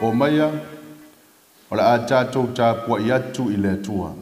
Omaia, o le a tatou tapuai atu i le Atua.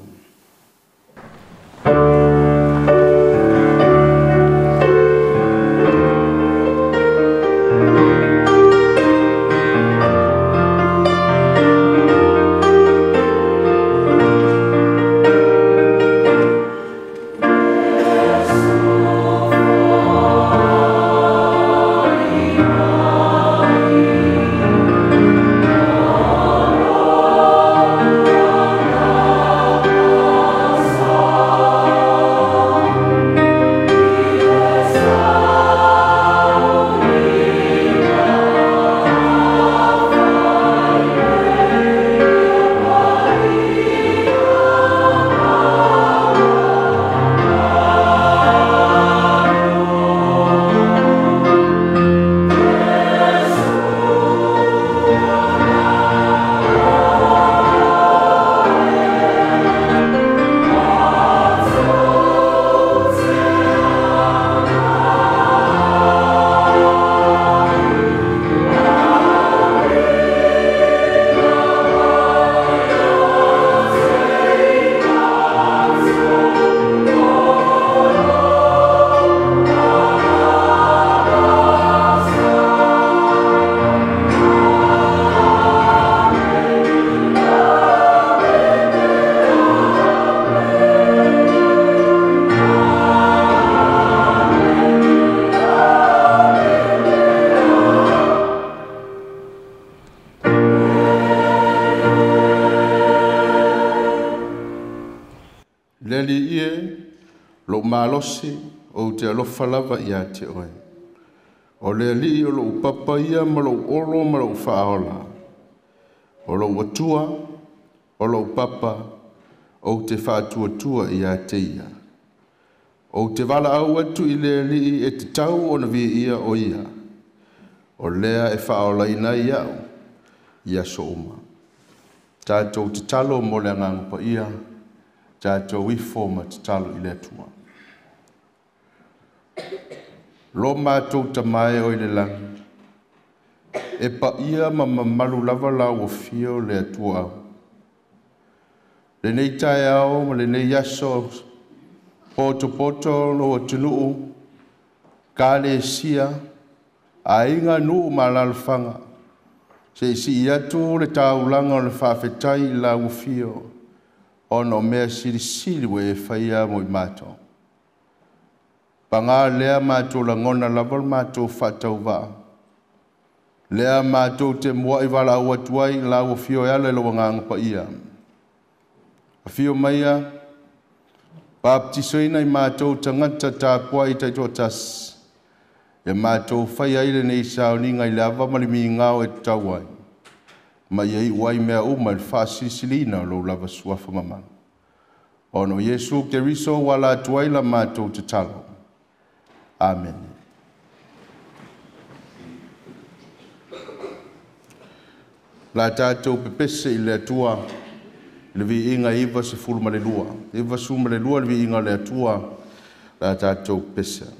Le Alii e, lou malosi, ou te alofa lava ia te oe. O le Alii o lou papa ia ma lou olo ma lou faaola. O lou Atua, o lou papa, ou te faatuatua ia te ia. Ou te valaau atu i le Alii e tatau ona viia o ia. O lea e faaolaina ai au i aso uma. Tatou tatalo mo le agaga paia, tatou ifo ma tatalo i le Atua. Lo matou tamae o i le lagi, e paia ma mamalu lava lau afio le Atua au. Lenei taeao ma lenei aso, potopoto lou atunuu, kalesia, aiga, nuu ma alaalafaga, se'i atu le taulaga o le faafetai i lau afio, ona o mea silisili ua e faia mo i matou. Paga lea matou lagona lava le matou faatauvaa, lea matou te muai valaau atu ai i lau afio e ala i lou agaga paia. Afio maia, baptisoina i matou tagata tapuai taitoatasi, ia matou faia ai lenei sauniga i le ava ma le migao e tatau ai, ma ia iu ai mea uma i le faasilisiliina o lou lava suafa mamalu. Ona o Iesu Keriso ua ala atu ai la matou tatalo. Amene. La tatou pepese i le Atua i le viiga 92. 92 le viiga o le Atua, la tatou pepese.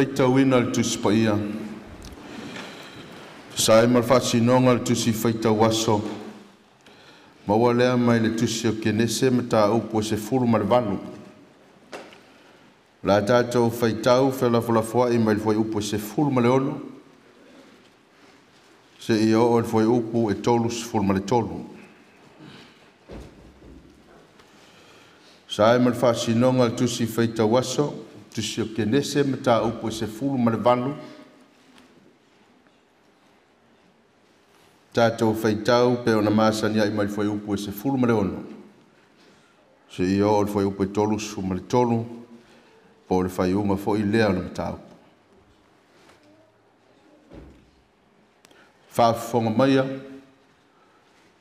Faitauina o le Tusi Paia, tusa ai ma le faasinoga o le Tusi Faitau Aso, maua lea mai le Tusi o Kenese mataupu e 18. O le a tatou faitau felafolafoai mai le fuaiupu e 16 seia oo i le fuaiupu e 33. Tusa ai ma le faasinoga o le Tusi Faitau Aso, Tusi o Kenese mataupu e 18, tatou faitau pe ona masani ai mai le fuaiupu e 16 seia oo i le fuaiupu e 33, po o le faaiuga foi lea o le mataupu. Faafofoga maia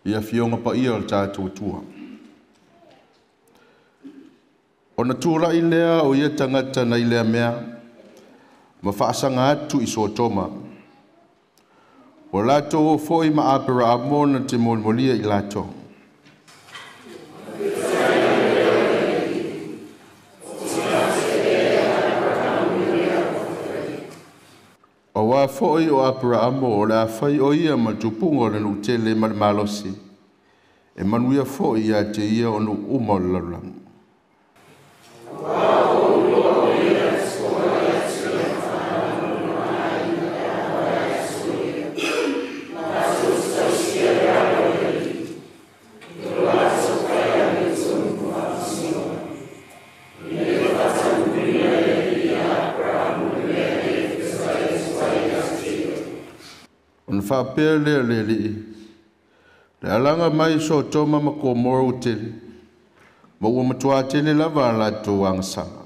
i Afioga Paia o le tatou Atua. Ona tulai lea o ia tagata nai lea mea ma faasaga atu i Sotoma. Ua latou o foi ma Aperaamo na te molimolia i latou. Auā foi o Aperaamo o le a fai o ia ma tupuga o le nuu tele ma le malosi, e manuia foi ia te ia o nuu uma o le lalolagi. Ona faapea lea o le Alii, le alaga mai Sotoma ma Komora ua tele, ma ua matua tele lava a latou agasala.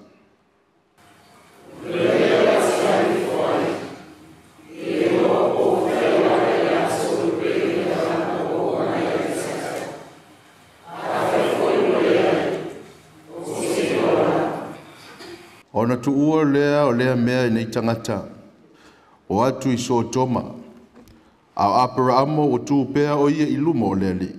Ona tuua lea o lea mea i nei tagata, o atu i Sotoma, a o Aperaamo ua tu pea o ia i luma o le Alii.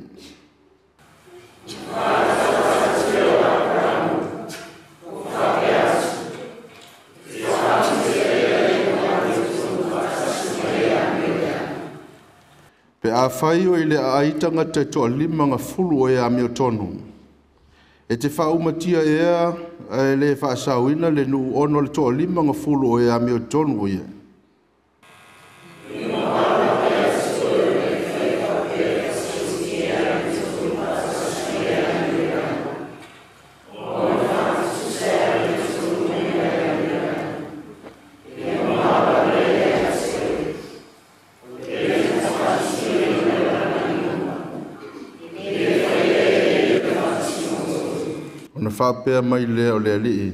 Pe afai o i le aai tagata e 50 o e amiotonu, e te faaumatia ea ae le faasaoina le nuu ona o le 50 o e amiotonu o ia. Ona faapea mai lea o le Alii,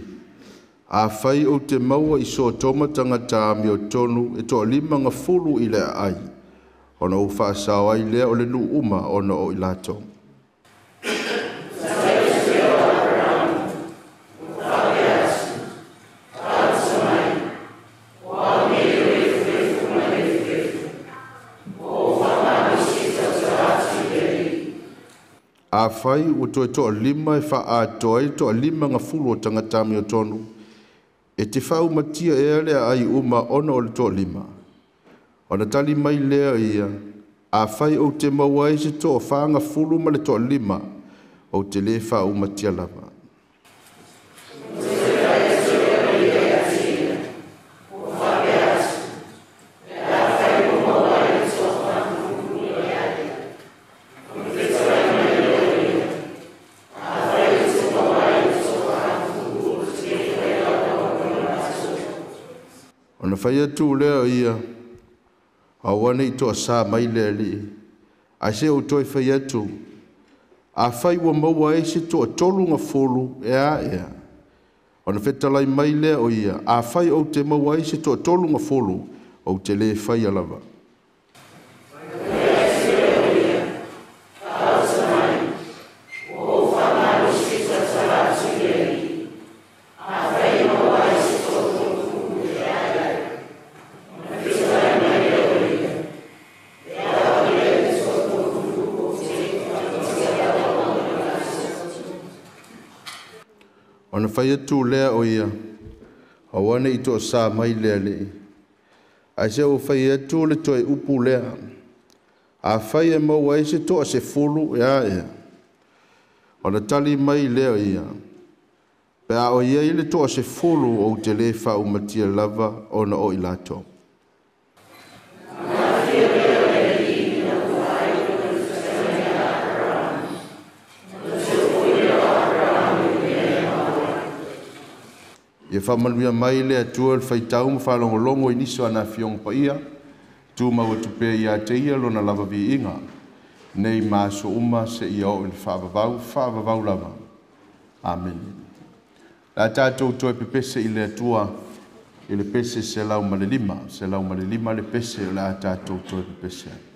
afai ou te maua i Sotoma tagata amiotonu e 50 i le aai, ona ou faasao ai lea o le nuu uma ona o i latou. Afai ua toe 5 e faaatoa ai 50 o tagata amiotonu, e te faaumatia ea le aai uma ona o le 5. Ona tali mai lea ia, afai ou te maua ai se 45 ma le 5, ou te le faaumatia lava. Ona fai atu lea ia, aua nei toasa mai le Alii, ae se ou toe fai atu, afai ua maua ai se 30 e a ea. Ona fetalai mai lea o ia, afai ou te maua ai se 30, ou te le faia lava. Ona fai atu lea o ia, Aua ne i toasā mai le Alii, ae se ua fai atu le toe upu lea. Afai e maua ai se 10 e a ea? Ona tali mai lea o ia, pe a o i ai le 10 ou te lē faaumatia lava ona o i latou. Ia faamanuia mai le Atua i le faitau ma faalogologo i nisi o ana Afioga Paia, tumau atu pea ia te Ia Lona lava viiga, nei ma aso uma seia oo i le faavavau, faavavau lava. Amene. O le a tatou toe pepese i le Atua i le pese 105, 105 le pese o le a tatou toe pepese ai.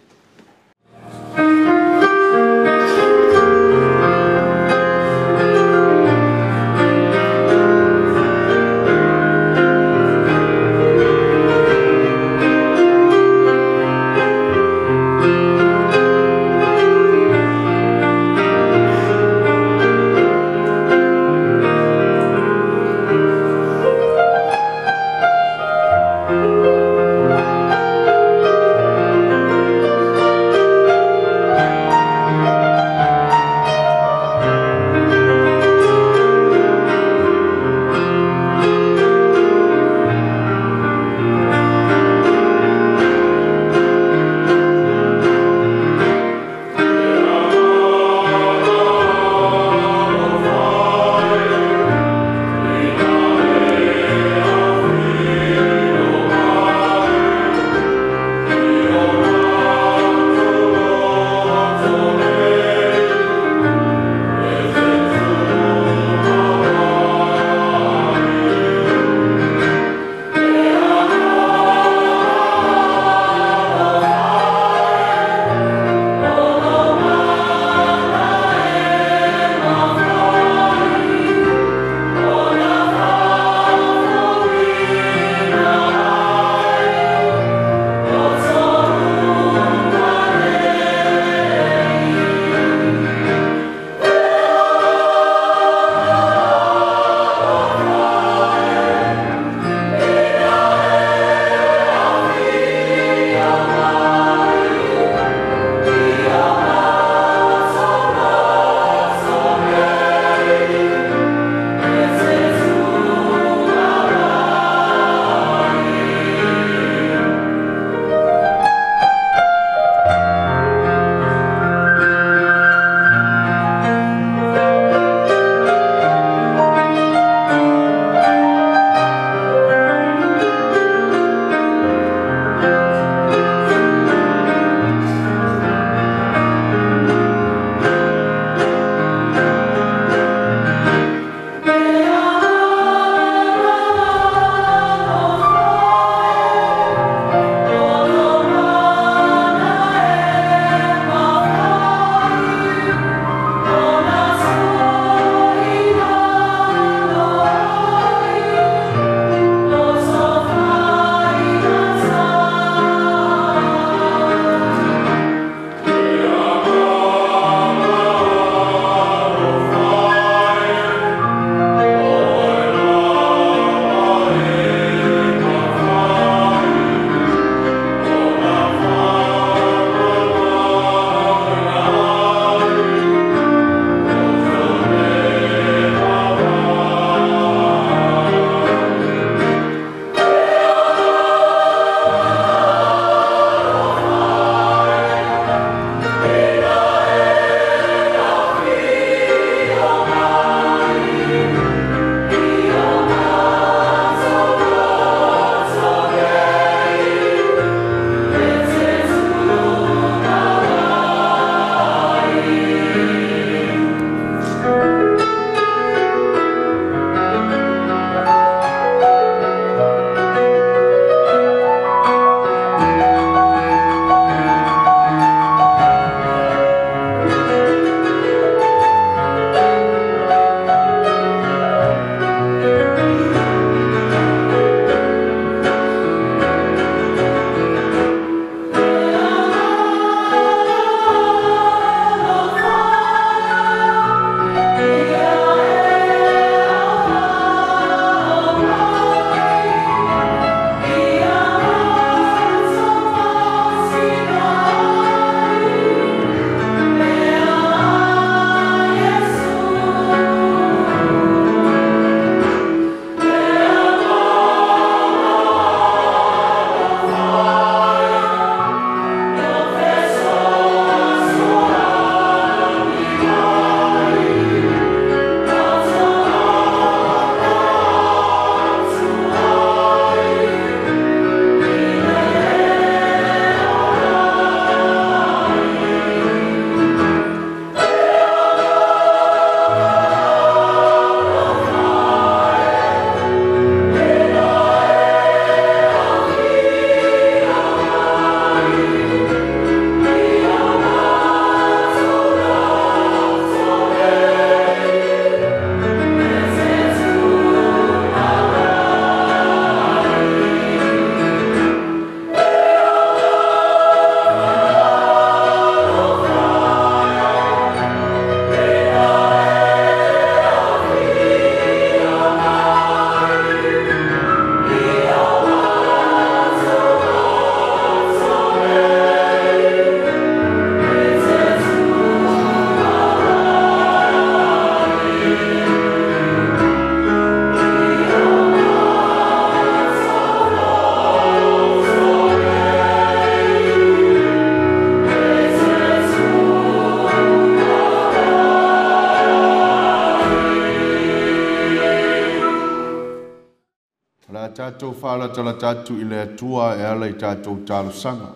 Tatou faalatalata atu i le Atua e ala i tatou talosaga.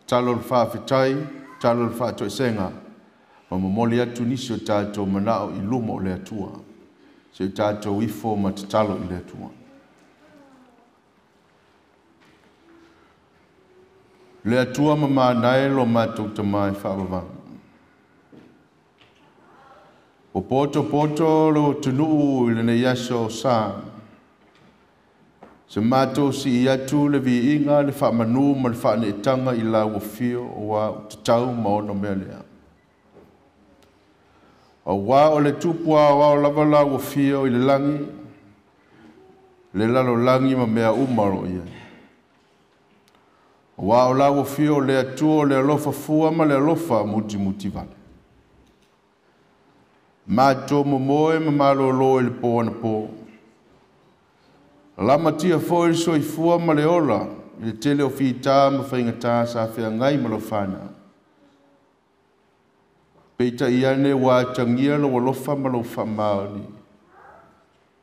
Talo le faafetai, talo le faatoesega, ma momoli atu nisi o tatou manao i luma o le Atua. Se i tatou ifo ma tatalo i le Atua. Le Atua mamanae lo matou tama e faavavau. O poto poto lo atunuu i lenei aso sa. Se matou si atu le viiga le faamanu ma le faaneetaga i lau afio ua tatau ma ona mea lea. Auā o le tupu aoao lava lau afio i le lagi, le lalolagi ma mea uma o lo o i ai. Auā o lau afio o le Atua o le alofa fua ma le alofa mutimutivale. Matou momoe ma malolo i le po anapo. Lamatia foi le soifua ma le ola i le tele o fita ma faigata sa feagai ma lau fanau. Peitai ane ua atagia lou alofa ma lou faamaoni.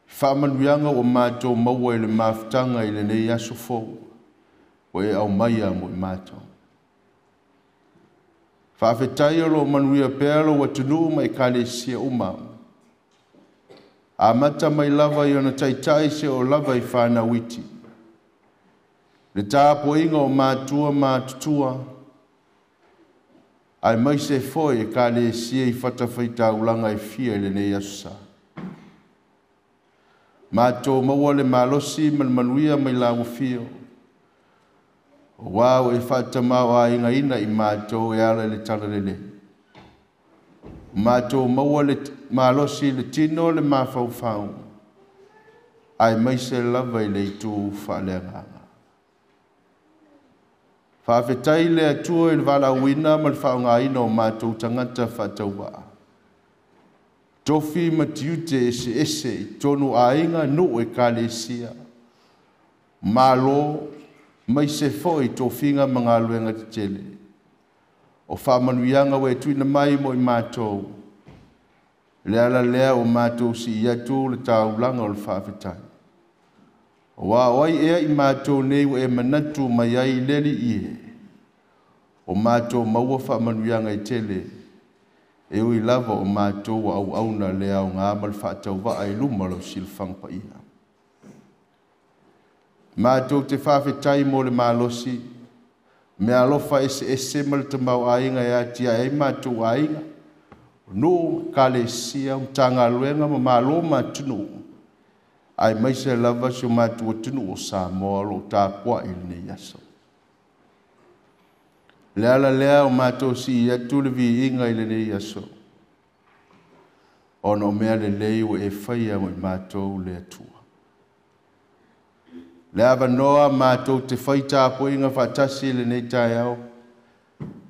Faamanuiaga ua matou maua i le mafutaga i lenei aso fou, ua e aumaia mo i matou. Faafetai o lo o manuia pea lou atunuu ma ekalesia uma. Amata mai lava i ona taitai se o lava i whānau iti. Le tapuaiga o matua matutua, ae mai se foi ekalesia i fatafaitaulaga e fia i lenei aso sa. Matou maua le malosi ma le manuia mai lau afio. Ua e faatamao aigaina i matou e ala i le talalelei. Matou maua le malosi i le tino le mafaufau, ae mai se lava i le itu faaleagaga. Faafetai le Atua i le valaauina ma le faaaogaina o matou tagata faatauvaa. Tofi ma tiute eseese i tonu aiga nuu ekalesia. Malo mai se foi tofiga ma galuega tetele. O faamanuiaga ua e tuuina mai mo i matou. Le ala lea o matou si atu le taulaga o le faafetai. Ua o ai ea i matou nei ua e manatu mai ai le alii e. O matou maua faamanuiaga e tele. E ui lava o matou auauna le aoga ma le faatauvaa i luma o lau silafaga paia. Matou te faafetai mo le malosi, mea alofa eseese ma le tamauaiga e atiae ai matou aiga, nuu, ekalesia, Matagaluega ma Malo ma atunuu, ae maise lava si o matou atunuu o Samoa o lo o tapuai i lenei aso. Le ala lea o matou si atu le viiga i lenei aso, ona o mea lelei ua e faia mo i matou le Atua. Le avanoa matou te fai tapuaiga faatasi i lenei taeao,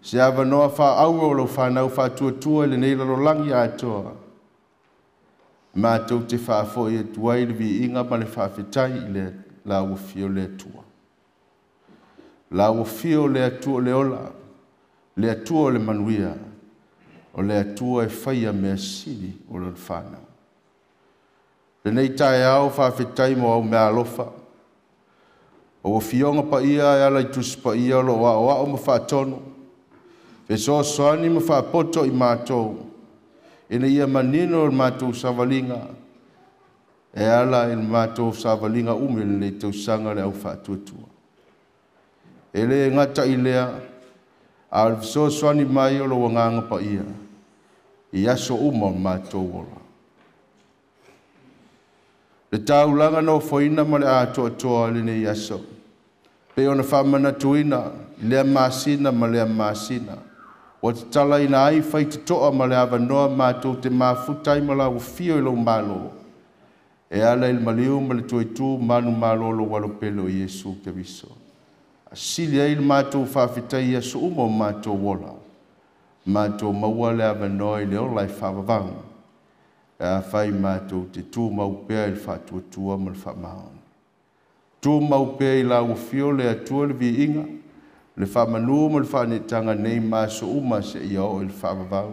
se avanoa faaauuro o lau fanau faatuatua i lenei lalolagi atoa, matou te faafoi atu ai le viiga ma le faafetai i le lau afio le Atua. Lau afio le Atua o le ola, le Atua o le manuia, o le Atua e faia mea sili o lona fanau. Lenei taeao faafetai mo au mea alofa, o afioga paia e ala i Tusi Paia o lo o aoao ma faatonu, fesoasoani ma faapoto i matou, ina ia manino le matou savaliga, e ala i le matou savaliga umi o lenei tausaga le au faatuatua. E le gata i lea, a o le fesoasoani mai o lou agaga paia, i aso uma o matou ola. Le taulaga nofoina ma le atoatoa lenei aso, pe ona faamanatuina i lea masina ma lea masina, ua tatalaina ai faitotoa ma le avanoa matou te mafuta ai ma lau afio i lou malo, e ala i le maliu ma le tuaitu manumalo o lou alopele o Iesu Keriso. Asili ai le matou faafetai i aso uma o matou ola, matou maua le avanoa i le ola e faavavau, e afai matou te tumau pea i le faatuatua ma le faamaoni. Tumau pea i lau afio le Atua le viiga, le faamanu ma le faaneetaga nei ma aso uma seia oo i le faavavau,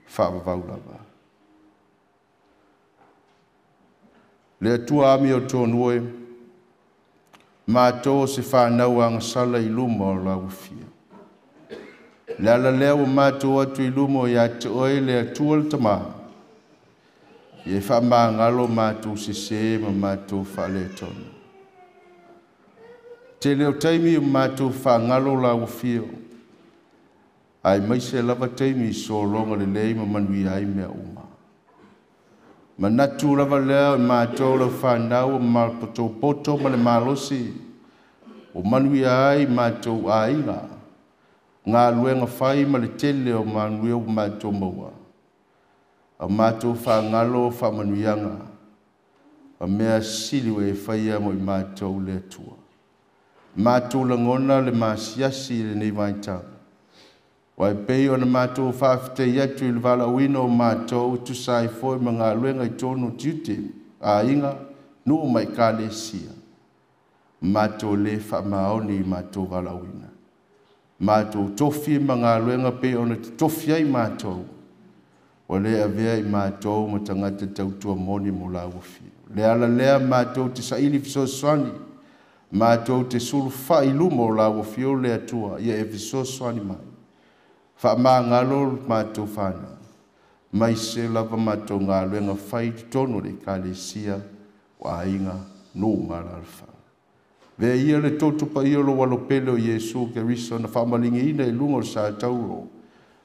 faavavau lava. Le Atua amiotonu e, Matou o se fanau agasala i luma o lau Afio. Le ala lea ua matou atu i luma ia te Oe le Atua le Tamā, ia e faamagalo matou sesē ma matou faaletonu. Tele o taimi ua matou faagalo lau Afio, aemaise lava taimi i sologa lelei ma manuia ai mea uma. Manatu lava lea o matou lau fanau ua matou poto ma le malosi ua manuia ai matou aiga, galuega fai ma le tele o manuia ua matou maua, a matou faagalo faamanuiaga ma mea sili ua e faia mo i matou le Atua. Matou lagona le masiasi i lenei vaitau, aua e pei ona matou faafetai atu i le valaauina o matou e tusa ai foi ma galuega i totonu o tiute, aiga, nuu ma Ekalesia, matou le faamaoni i matou valaauina, matou tofi ma galuega pei ona totofi ai matou, ua le avea i matou ma tagata tautua moni mo lau Afio. Le ala lea matou te saili fesoasoani, matou te sulufai i luma o lau Afio le Atua, ia e fesoasoani mai, faamagalo matou fanau, maise lava matou galuega fai i totonu o le Ekalesia, o aiga, nuu ma alaalafaga. Avea ia le toto paia o lou alo pele o Iesu Keriso na faamaligiina i luga o le satauro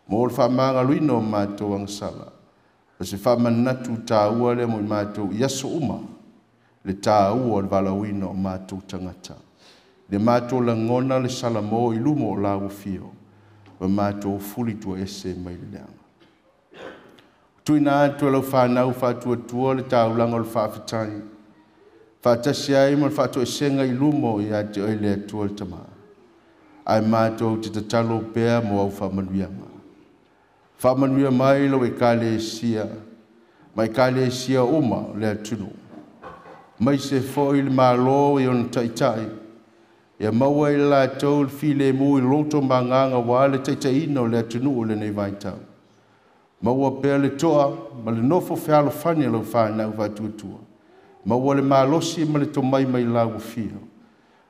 mo le faamagaloina o matou agasala, o se faamanatu taua lea mo i matou i aso uma, le taua o le valaauina o matou tagata. Le matou lagona le salamo i luma o lau Afio, ma matou fulituaese mai le leaga. Tuuina atu e lau fanau faatuatua le taulaga o le faafetai, faatasi ai ma le faatoesega i luma ia te Oe le Atua le Tamā, ae matou te tatalo pea mo au faamanuiaga. Faamanuia mai lau Ekalesia ma Ekalesia uma o le atunuu, maise foi le Malo i ona taitai, ia maua e latou le filemu i loto ma agaga aua le taitaiina o le atunuu i lenei vaitau. Maua pea le toa ma le nofo fealofani a lau fanau faatuatua, maua le malosi ma le tomai mai lau Afio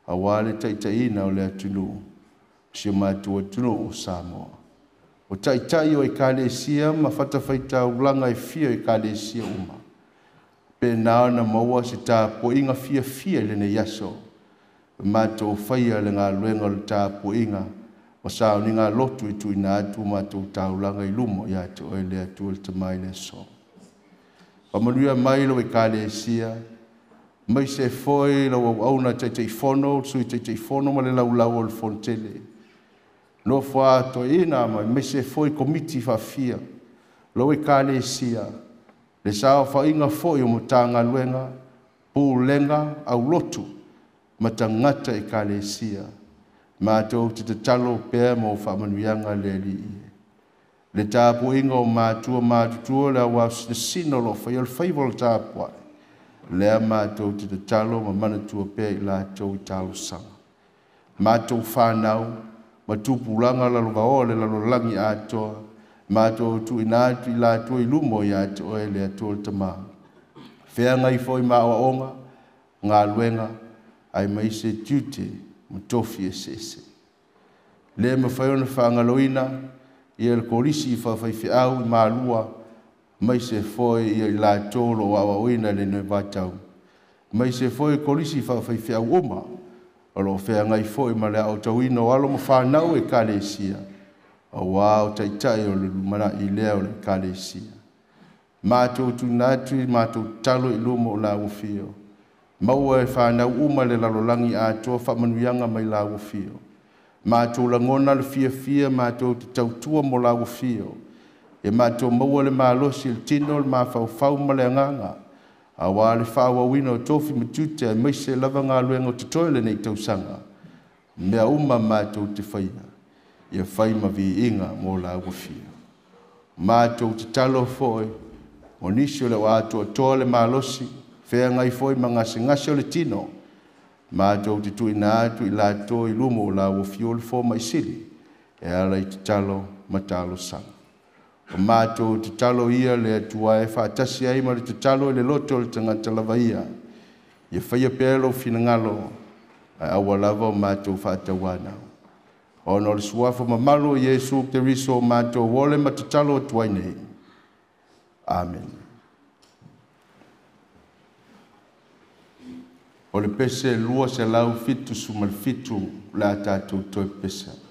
aua le taitaiina o le atunuu, si o matou atunuu o Samoa. O taitai o Ekalesia ma fatafaitaulaga e fia o Ekalesia uma, pena ona maua se tapuaiga fiafia i lenei aso, matou faia le galuega o le tapuaiga ma sauniga lotu e tuuina atu matou taulaga i luma ia te Oe le Atua le Tamā i le aso. Faamanuia mai lau Ekalesia, maise foi lau auauna Taitaifono, Sui Taitaifono ma le laulau o le Fonotele, nofo a toeaina ma aemaise foi komiti faafia lau Ekalesia, le saofaiga foi o Matagaluega, Pulega, aulotu ma tagata Ekalesia. Matou te tatalo pea mo faamanuiaga le Alii. Le tapuaiga o matua matutua le auaosinasina o lo o faia le faiva o le tapuai, lea matou te tatalo ma manatua pea i latou i talosaga. Matou fanau ma tupulaga lalovaoa le lalolagi atoa, matou tuuina atu i latou i luma ia te Oe le Atua le Tamā, feagai foi ma aoaoga, galuega, aemaise tiute ma tofi eseese. Le mafai ona faagaloina ia le kolisi faafaifeau i Malua, maise foi ia i latou o lo o aoaoina i lenei vaitau, maise foi kolisi faafaifeau uma o lo o feagai foi ma le aotauina o alo ma fanau Ekalesia, aua o taitai o le lumanai lea o le Ekalesia. Matou tuuina atu i matou tatalo i luma o lau Afio, maua e fanau uma le lalolagi atoa faamanuiaga mai lau Afio. Matou lagona le fiafia matou te tautua mo lau Afio, e matou maua le malosi o le tino, le mafaufau ma le agaga aua le faaauauina o tofi ma tiute, aemaise lava galuega o totoe lenei tausaga. Mea uma matou te faia, ia fai ma viiga mo lau Afio. Matou tatalo foi o nisi o le atoatoa le malosi, feagai foi ma gasegase o le tino, matou te tuuina atu i latou i luma o lau Afio le fomai sili e ala i tatalo ma talosaga. O matou tatalo ia le Atua e faatasi ai ma le tatalo i le loto o le tagata lava ia, ia faia pea lou finagalo. Ae aua lava o matou faatauanau. Ona o le suafa mamalu o Iesu Keriso o matou ole ma tatalo atu ai nei. Amene. O le pese 277 le a tatou toe pesa.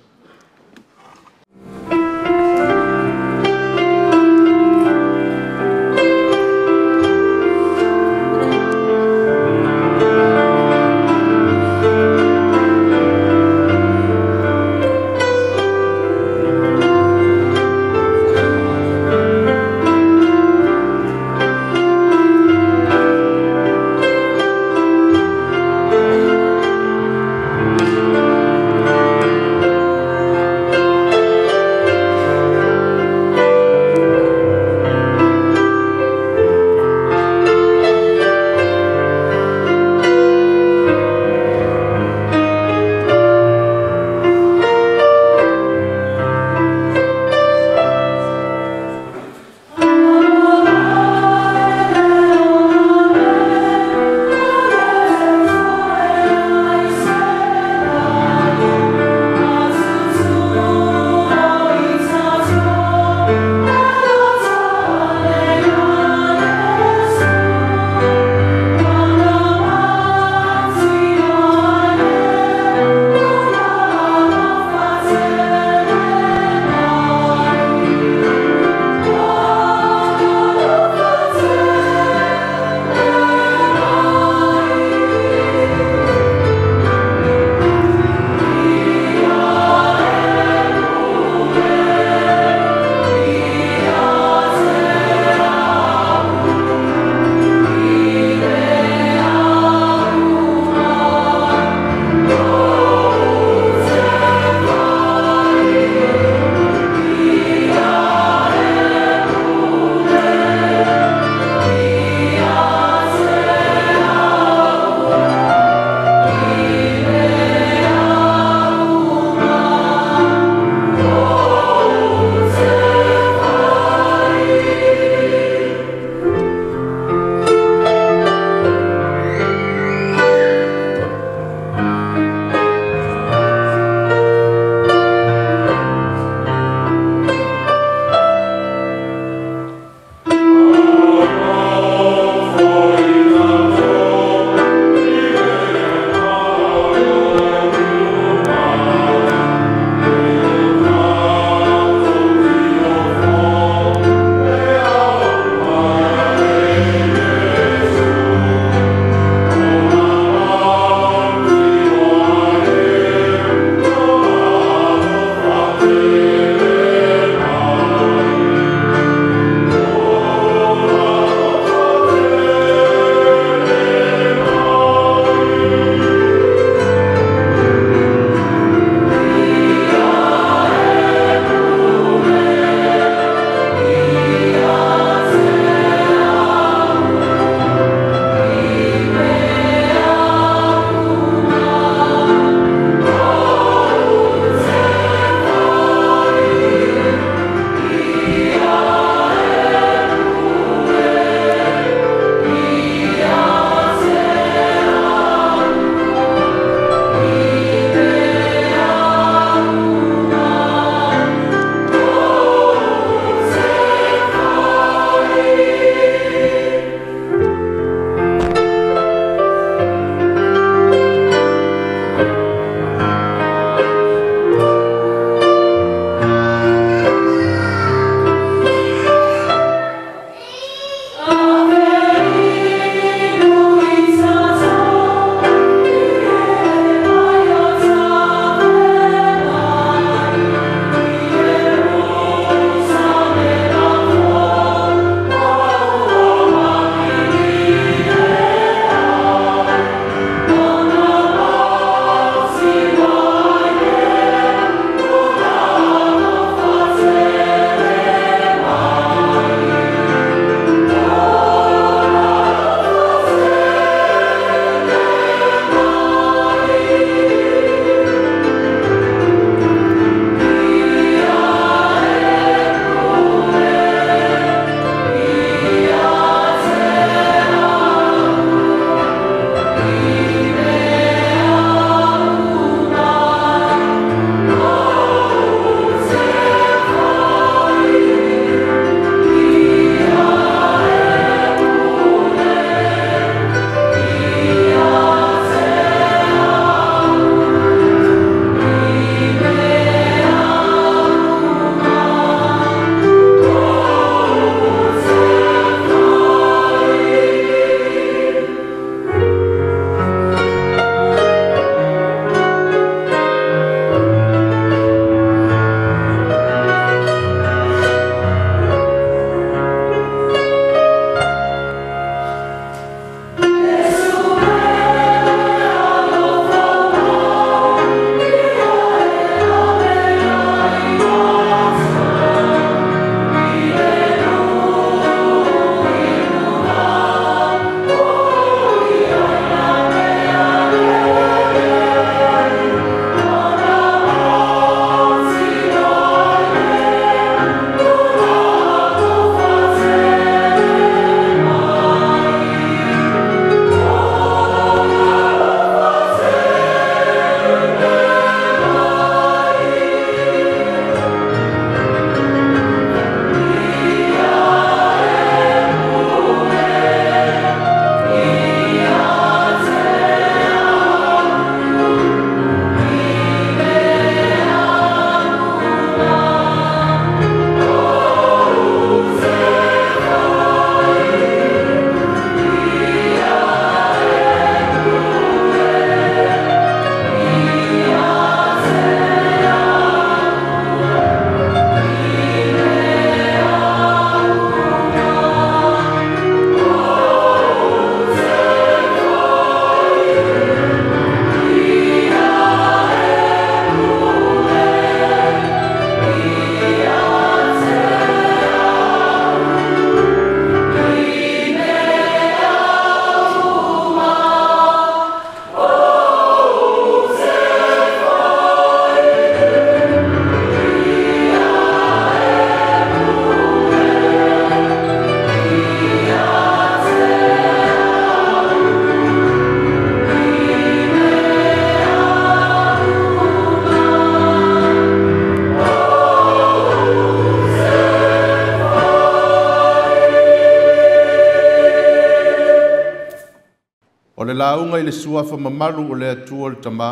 lauga i le suafa mamalu o le Atua le Tamā,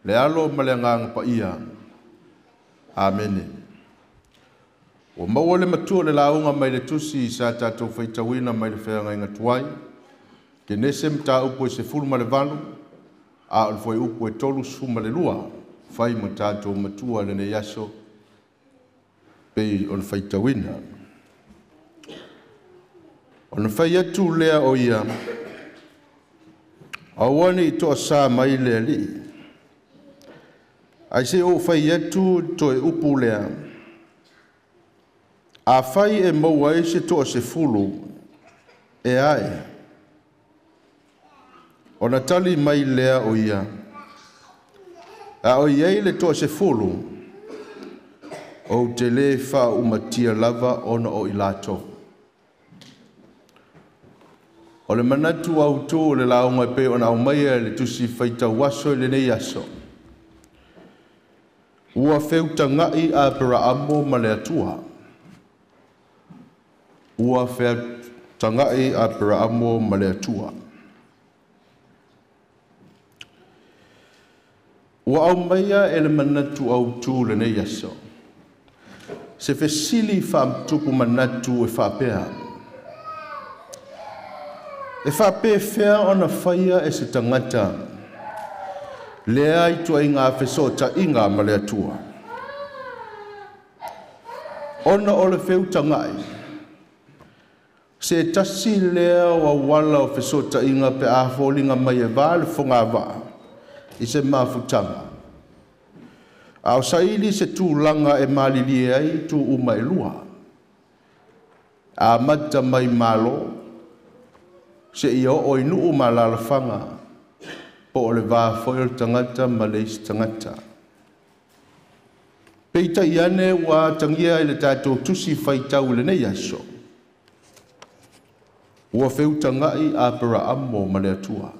le Alo ma le Agaga Paia. Amene. Ua maua le matua le lauga mai le tusi sa tatou faitauina mai le feagaiga tuai, Kenese mataupu e 18, a o le fuaiupu e 32, fai ma tatou matua lenei aso, pei o le faitauina. Ona fai atu lea o ia, aua ne i toasā mai le Alii, ae se i ou fai atu toe upu lea, afai e maua ai se 10, e a ea? Ona tali mai lea o ia, a o i ai le 10, ou te le faaumatia lava ona o i latou. O le manatu autu o le lauga e pei ona aumaia e le tusi faitau aso i lenei aso, ua feutagai Aperaamo ma le Atua. Ua feutagai Aperaamo ma le Atua. Ua aumaia e le manatu autu lenei aso se fesili faatupu manatu e faapea, e faapefea ona faia e se tagata lea ituaiga fesootaiga ma le Atua? Ona o le feutagai, se tasi lea o auala o fesootaiga pe a foliga mai e va le fogavaa i se mafutaga, a o saili se tulaga e malilie ai itu uma e lua, amata mai Malo seia oo i nuu ma alaalafaga, po o le va foi o le tagata ma le isi tagata. Peitai ane ua atagia i le tatou tusi faitau i lenei aso, ua feutagai Aperaamo ma le Atua.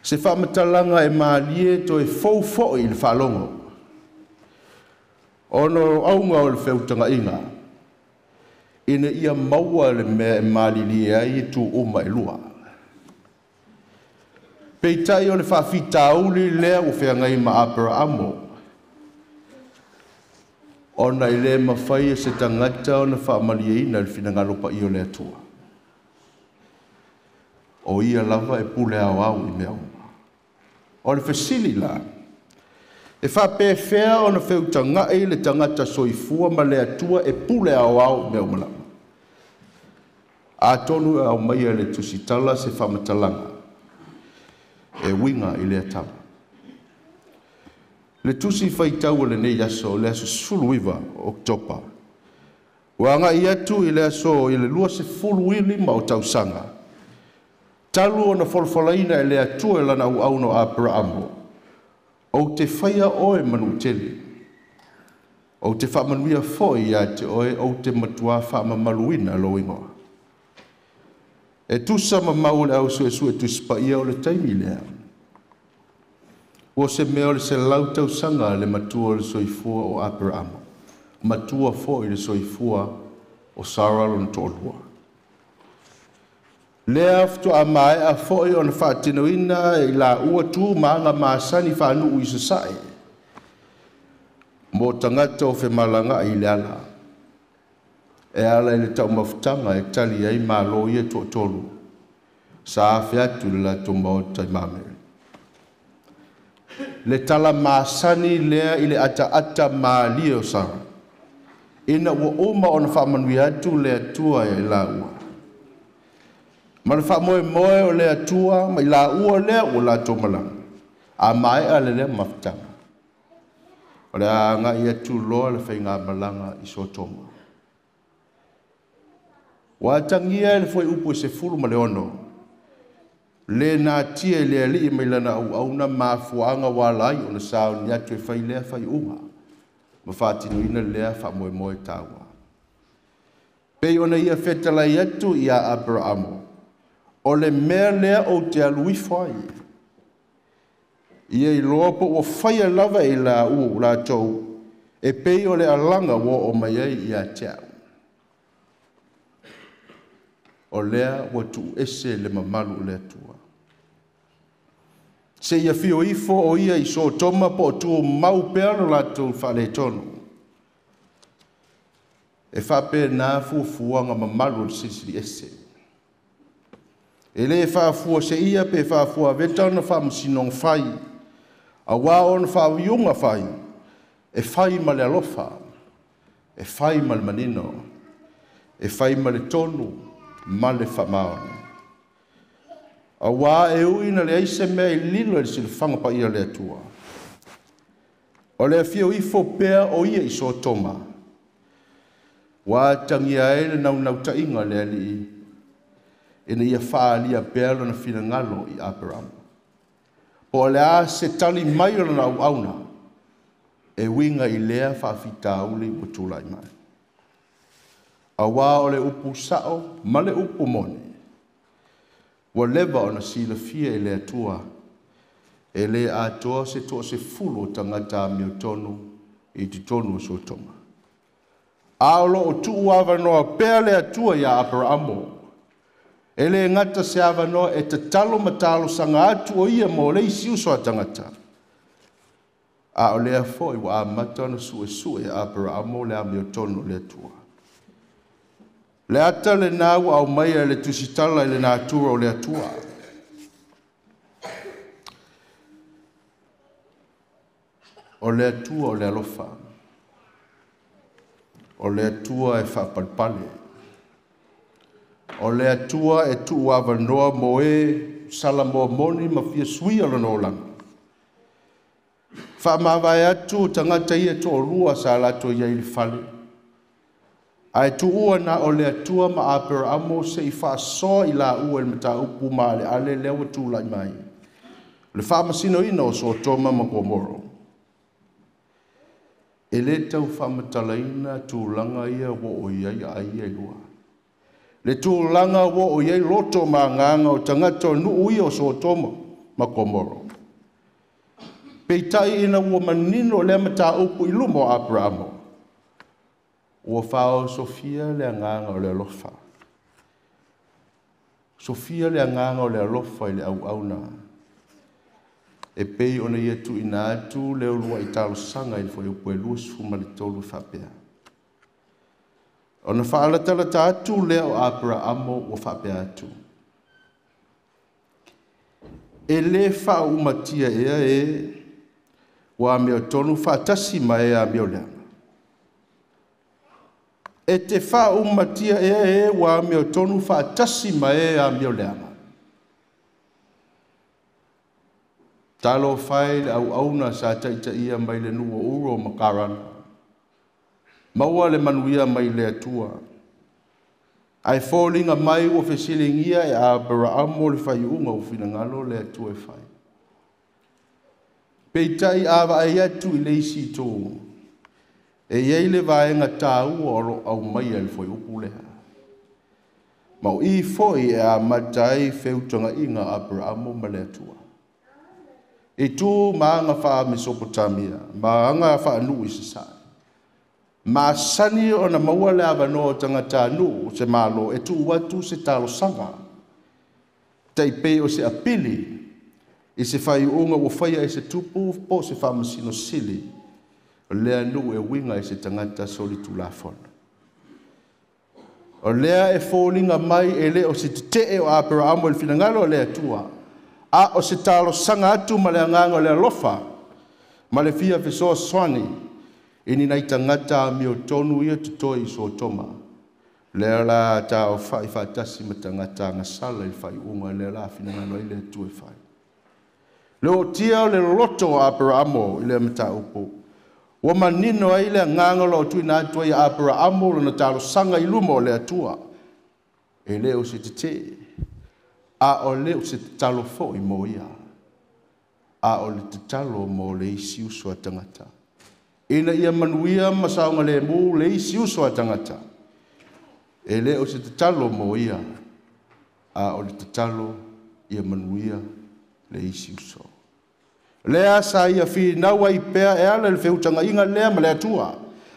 Se faamatalaga e malie toe fou foi i le faalogo, ona o auga o le feutagaiga, ina ia maua le mea e malilie ai itu uma e lua. Peitai o le faafitauli lea ua feagai ma Aperaamo, ona e le mafai e se tagata ona faamalieina le finagalo paia o le Atua. O ia lava e pule aoao i mea uma. O le fesili la, e faapefea ona feutagai le tagata soifua ma le Atua e pule aoao i mea uma lava? Atonu e aumaia e le tusitala se faamatalaga e uiga i lea tala. Le tusi faitau o lenei aso, o le aso 19 o Oketopa, ua agai atu i le aso i le 25 o tausaga, talu ona folafolaina e le Atua e lana auauna o Aperaamo, ou te faia oe manutele, ou te faamanuia foi ia te oe, ou te matua faamamaluina lou igoa. E tusa ma mau le au suesue tusi paia o le taimi lea, ua se mea o le 100 tausaga le matua o le soifua o Aperaamo, matua foi le soifua o Sara lona toalua. Lea faatoa maea foi ona faatinoina e laua tu ma aga masani faanuu i sasae mo tagata o femalagaai i le ala, e ala i le taumafataga e tali ai malo ia toatolu sa afe atu i le latou maota i Mamere. Le tala masani lea i le ataata malie o Sara, ina ua uma ona faamanuia atu le Atua i laua. Ma le faamoemoe o le Atua ma i laua lea ua latou malaga, a maea le lea mafutaga, o le a agai atu loa le faigamalaga i Sotoma. Ua atagia e le fuaiupu e 16, le natia i le Alii mai lana auauna mafuaaga ua ala ai ona sauni atu e fai lea faiuga ma faatinoina lea faamoemoe taua. Pei ona ia fetalai atu ia Aperaamo, o le mea lea ou te alu ifo ai, ia iloa po ua faia lava e latou e pei o le alaga ua oo mai ai ia te au. O lea ua tuuese le mamalu o le Atua. Seia afio ifo o ia i Sotoma po o tumau pea lo latou faaletonu. E faapena fuafuaga mamalu o le Silisili Ese. E le faafuaseia pe faafuaveta ona faamasinoga fai, auā ona faaiuga fai, e fai ma le alofa, e fai ma le manino, e fai ma le tonu ma le faamaoni. Auā e ui ina leai se mea e lilo i le silafaga paia o le Atua, o le afio ifo pea o ia i Sotoma, ua atagia ai le naunautaiga o le Alii ina ia faaalia pea lona finagalo i Aperamo. Po o le a se tali mai o lona auauna e uiga i lea faafitauli ua tulai mai. Auā o le upu sa'o ma le upu moni, ua leva ona silafia e le Atua, e le atoa se 10 o tagata amiotonu i totonu o Sotoma. A o loo tuuavanoa pea le Atua iā Aperaamo, e le gata se avanoa e tatalo ma talosaga atu o ia mo le isi uso a tagata, a o lea foi ua amata ona suesue e Aperaamo le amiotonu o le Atua. Le ata lena ua aumaia e le tusitala i le natura o le Atua. O le Atua o le alofa, o le Atua e faapalepale, o le Atua e tuuavanoa mo e salamoa moni ma fia suia lona olaga. Faamavae atu tagata ia e toalua sa latou i ai i le fale, ae tuua na o le Atua ma Aperaamo se i faasoa i laua i le mataupu maaleale lea ua tulai mai, o le faamasinoina o Sotoma ma Gomoro. E le tau faamatalaina tulaga ia ua oo i ai aiga e lua. Le tulaga ua oo i ai loto ma agaga o tagata o nuu ia o Sotoma ma Gomoro. Peitai ina ua manino lea mataupu i luma o Aperamo, ua faaosofia le agaga o le alofa. Sofia le agaga o le alofa i le auauna, e pei ona ia tuuina atu le uluai talosaga i le fuaiupu e 23 e faapea. Ona faalatalata atu lea o Aperaamo ua faapea atu, e le faaumatia ea e ua amiotonu faatasi ma e amio leaga. E te faaumatia ea e ua amiotonu faatasi ma e amio leaga. Talofa e i le auauna sa taitaia mai le nuu o Uro ma Karana, maua le manuia mai le Atua. Ae foliga mai ua fesiligia e Aperaamo le faaiuga ua finagalo le Atua e fai. Peitai a vaai atu i le isi itu, e i ai le vaega taua o lo o aumaia i le fuaiupu lea. Ma o i foi e amata ai feutagaiga a Aperaamo ma le Atua. I tu ma aga faa-Mesopotamia ma aga faanuu i Sasae, masani ona maua le avanoa o tagatanuu o se Malo e tuu atu se talosaga, tai pei o se apili i se faaiuga ua faia e se tupu po o se faamasino sili o lea nuu e uiga i se tagata solitulafono. O lea e foliga mai e le o se tetee o Aperaamo i le finagalo o le Atua, a o se talosaga atu ma le agaga o le alofa ma le fia fesoasoani i ni nai tagata amiotonu ia totoe i Sotoma, lea la taofai faatasi ma tagata agasala i le faaiuga lea la finagalo ai le Atua e fai. Le ootia o le loto o Aperaamo i lea mataupu, ua manino ai le agaga o lo o tuuina atu ai Aperaamo lona talosaga i luma o le Atua. E le o se tetee, a o le o se tatalo foi mo ia, a o le tatalo mo le isi uso a tagata, ina ia manuia ma saogalemu le isi uso a tagata. E le o se tatalo mo ia, a o le tatalo ia manuia le isi uso. Lea sa ia finau ai pea e ala i le feutagaiga lea ma le Atua,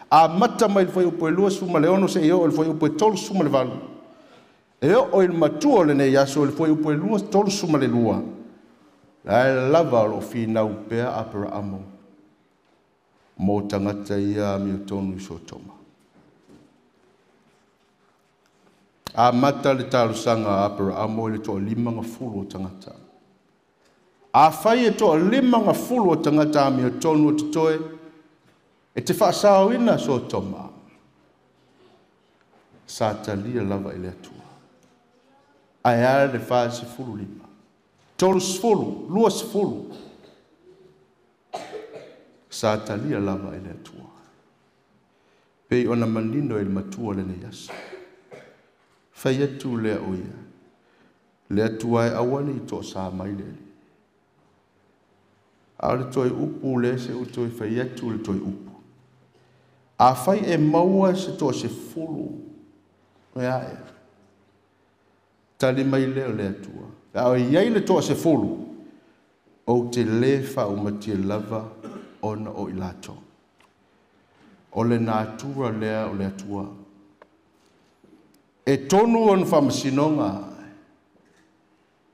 amata mai le fuaiupu e 26 seia oo i le fuaiupu e 38. E oo i le matua o lenei aso i le fuaiupu e 32, la e lava o loo finau pea Aperaamo mo tagata ia amiotonu i Sotoma. Amata le talosaga a Aperaamo i le 50 o tagata. Afai e 50 o tagata amiotonu o totoe, e te faasaoina Sotoma, sa talia lava i le Atua. Ae a le 45, 30, 20, sa talia lava i le Atua. Pei ona manino i le matua lenei aso. Fai atu lea o ia, le Atua e aua nei toasā mai le Alii. A o le toe upu lea se u toe fai atu le toe upu. Afai e maua se 10, e ae. Tali mai lea o le Atua. A o iai le 10, ou te lē faaumatia lava ona o i latou. O le natura lea o le Atua. E tonu ona faamasinoga,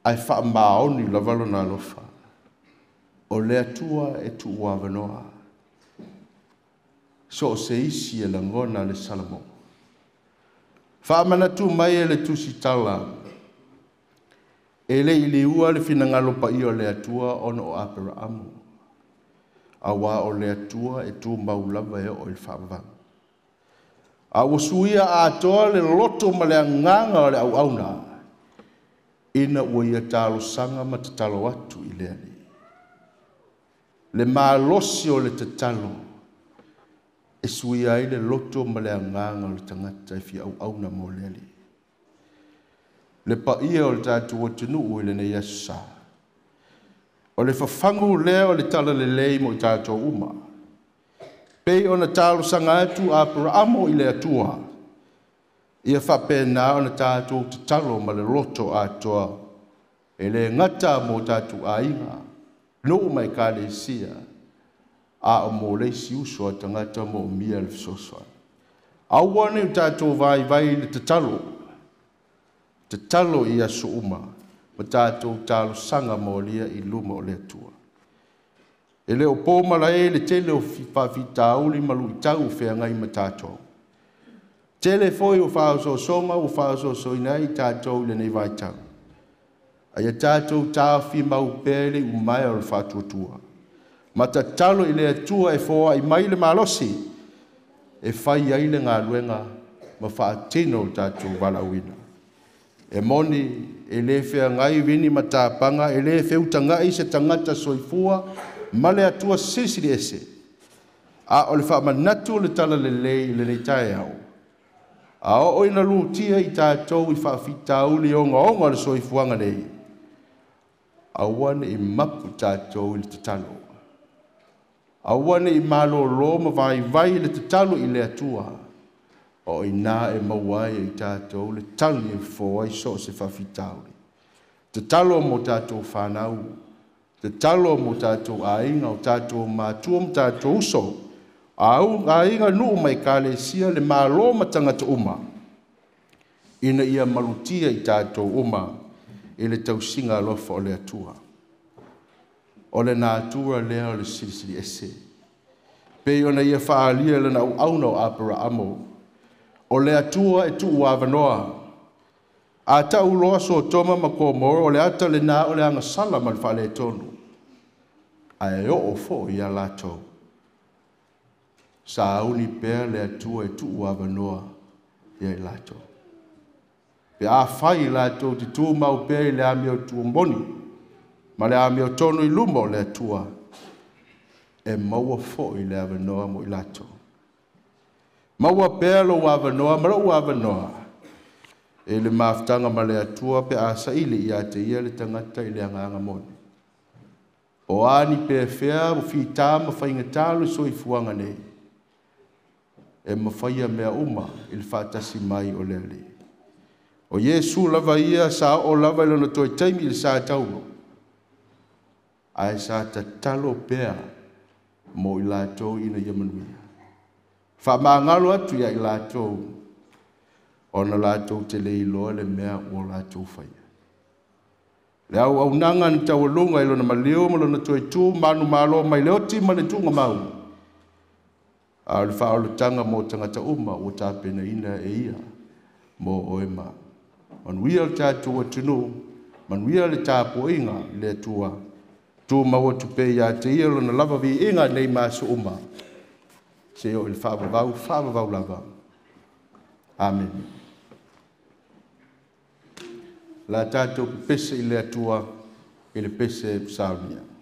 ae faamaoni lava lona alofa. O le Atua e tuuavanoa. So o se isi e lagona le Salamo. Faamanatu mai e le tusitala, e le i liua le finagalo paia o le Atua ona o Aperaamo. Auā o le Atua e tumau lava e oo i le faavavau. A ua suia atoa le loto ma le agaga o le auauna, ina ua ia talosaga ma tatalo atu i le Alii. Le malosi o le tatalo e suia ai le loto ma le agaga o le tagata e fia auauna mo le Alii. Le paia o le tatou atunuu i lenei aso sa. O le fafagu lea o le talalelei mo i tatou uma. Pei ona talosaga atu Aperaamo i le Atua, ia faapena ona tatou tatalo ma le loto atoa, e le gata mo tatou aiga, nuu ma ekalesia, a o mo le isi uso a tagata mo mia le fesoasoani. Aua nei o tatou vaivai i le tatalo, tatalo i aso uma, ma tatou talosaga molia i luma o le Atua. E le o pō malae le tele o faafitauli ma luitau o feagai ma tatou. Tele foi o faaosoosoga ua faaosoosoina ai tatou i lenei vaitau. Aia tatou taofimau pea le iumaea o le faatuatua. Ma tatalo i le Atua e foai mai le malosi, e fai ai le galuega ma faatino o tatou valaauina. E moni, e le feagai vini ma tapaga, e le feutagai se tagata soifua ma le Atua silisili ese. A o le faamanatu o le talalelei i lenei taeao, a oo ina lutia i tatou i faafitauli ogaoga o le soifuaga nei, aua nei mapu tatou i le tatalo. Aua nei malōlō ma vaivai i le tatalo i le Atua. O ina e maua ai e tatou le tali e fofo ai so o se faafitauli. Tatalo mo tatou whanau, tatalo mo tatou aiga, o tatou matua ma tatou uso, au aiga nuu ma ekalesia le malo ma tagata uma, ina ia malutia i tatou uma i le tausiga alofa o le Atua. O le natura lea o le silisili ese. Pei ona ia faaalia lana auauna o Aperaamo, o le Atua e tuuavanoa. A tau loa Sotoma ma Komoro, o le ata lena o le agasala ma le faaletonu. Ae oo foi ia latou. Sauni pea le Atua e tuuavanoa ia i latou. Pe afai latou te tumau pea i le amiotonu moni, ma le amiotonu i luma o le Atua, e maua foi le avanoa mo i latou. Maua pea lou avanoa ma lou avanoa, e le mafutaga ma le Atua pe a saili ia te ia le tagata i le agaga moni. O ani pefea o fita ma faigata le soifuaga nei, e mafaia mea uma i le faatasi mai o le Alii. O Iesu lava ia sa oo lava i lona toe taimi i le sa taulo, ae sa tatalo pea mo i latou ina ia manuia. Faamagalo atu ia i latou. Ona latou te le iloa le mea ua latou faia. Le auaunaga na taualuga i lona maliu ma lona toe tu manumalo mai le oti ma le tuugamau, a o le faaolataga mo tagata uma ua tapenaina e ia mo oe ma au. Manuia le tatou atunuu, manuia le tapuaiga i le Atua, tumau atu pea ia te Ia Lona lava viiga nei ma aso uma, seia oo i le faavavau, faavavau lava. Amene. O le a tatou pepese i le Atua i le pese Pesalomia.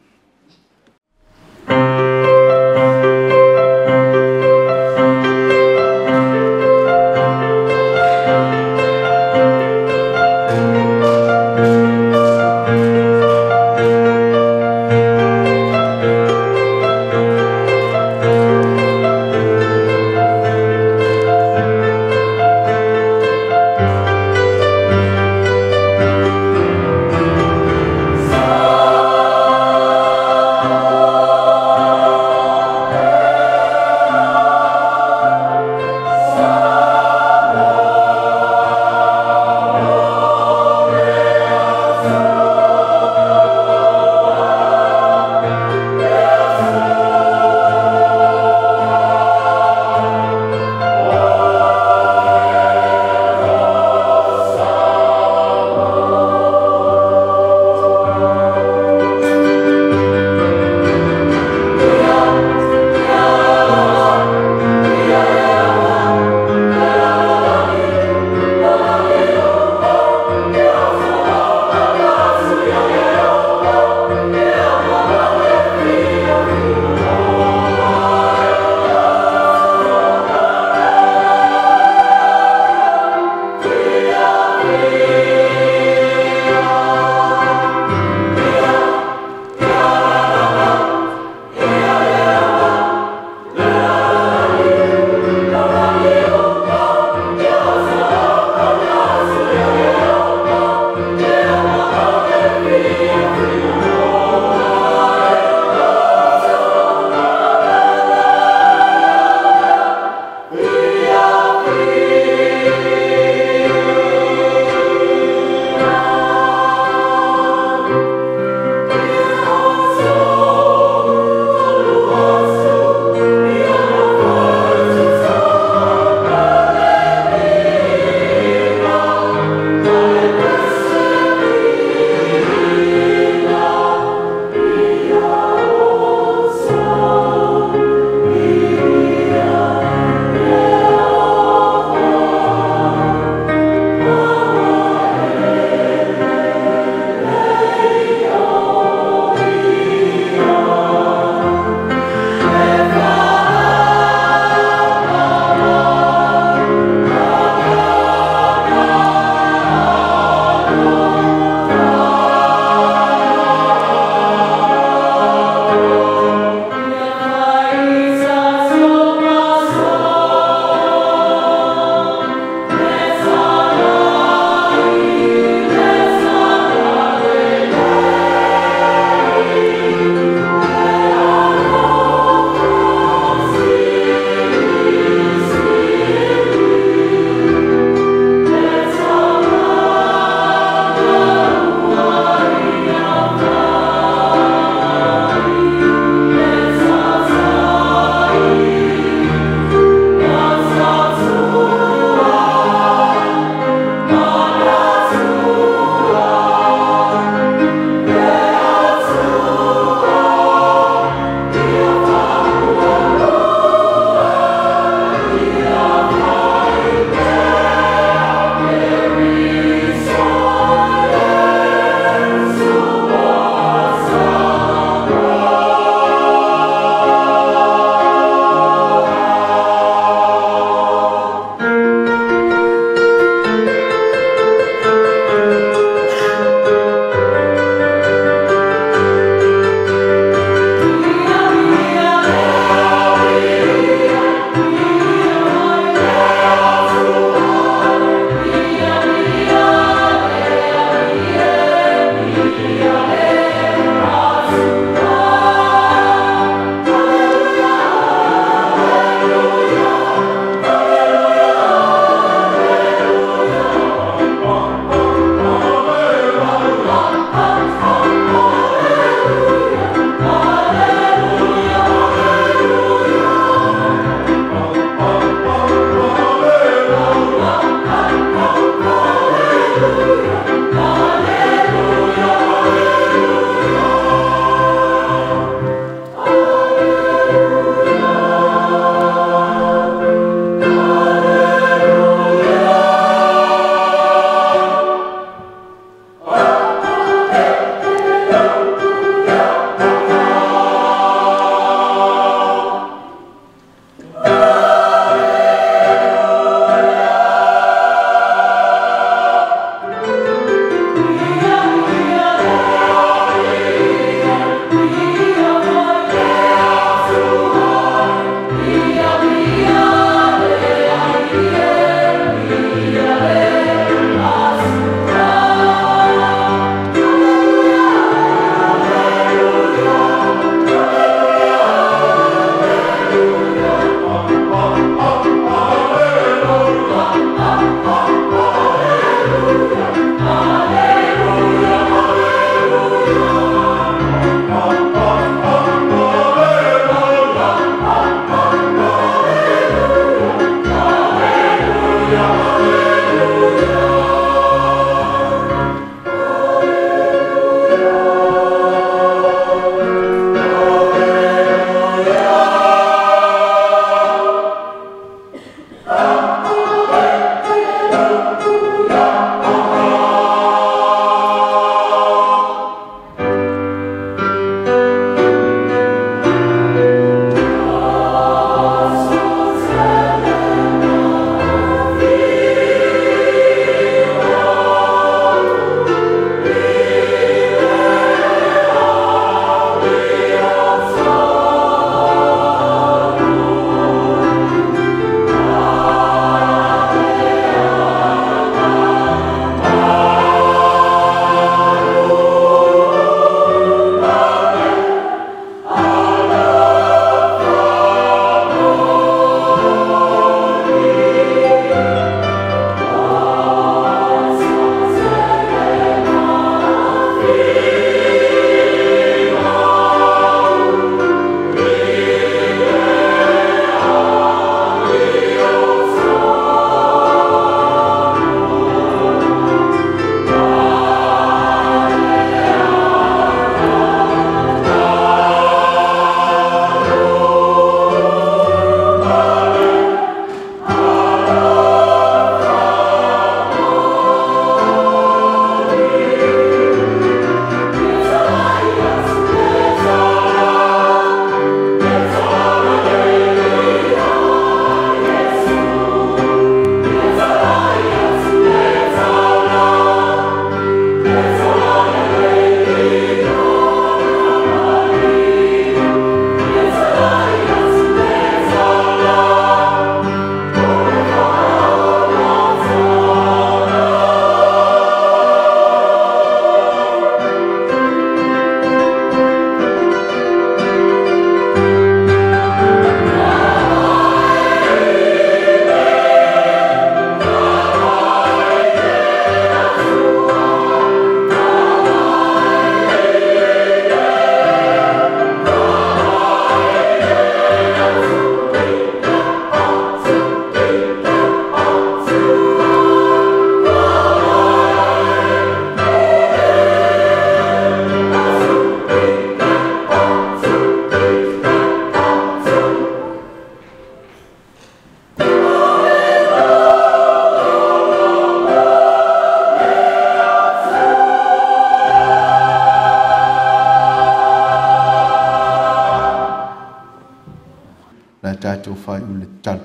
Tatou whai ule talu.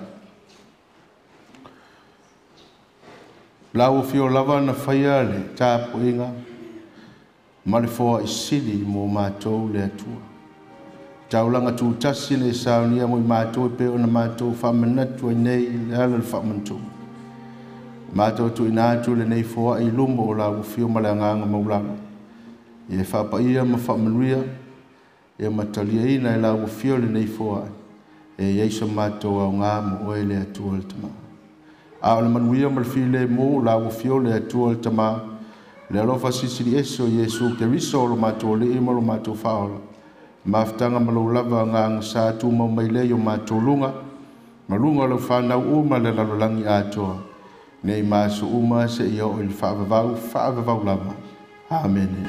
Lau fio lava na whaia le tāpuinga ma le foa i sili mo mātou le atua. Taulanga tūtasi le saunia mo i mātou e pe o na mātou whamanatu ai nei le ala le whamantu. Mātou tu ina atu le nei foa i lumo o lau fio ma le anganga maulalo. Ia whapaia ma whamanuia ia matalia ina e lau fio le nei foa e iei sa mātou au ngā mo oe le atua le tama. A o le manuia ma le file mo lau fio le atua le tama le alofa sisili eso Iesu Keriso o lo mātou le ima lo mātou whaola. Mafutanga ma lou lava ngā sa atu mau mai le o mātou lunga ma lunga lau whanau uma le lalolangi atoa. Nei maasu uma se ia o le whaavavau, whaavavau lava. Amene.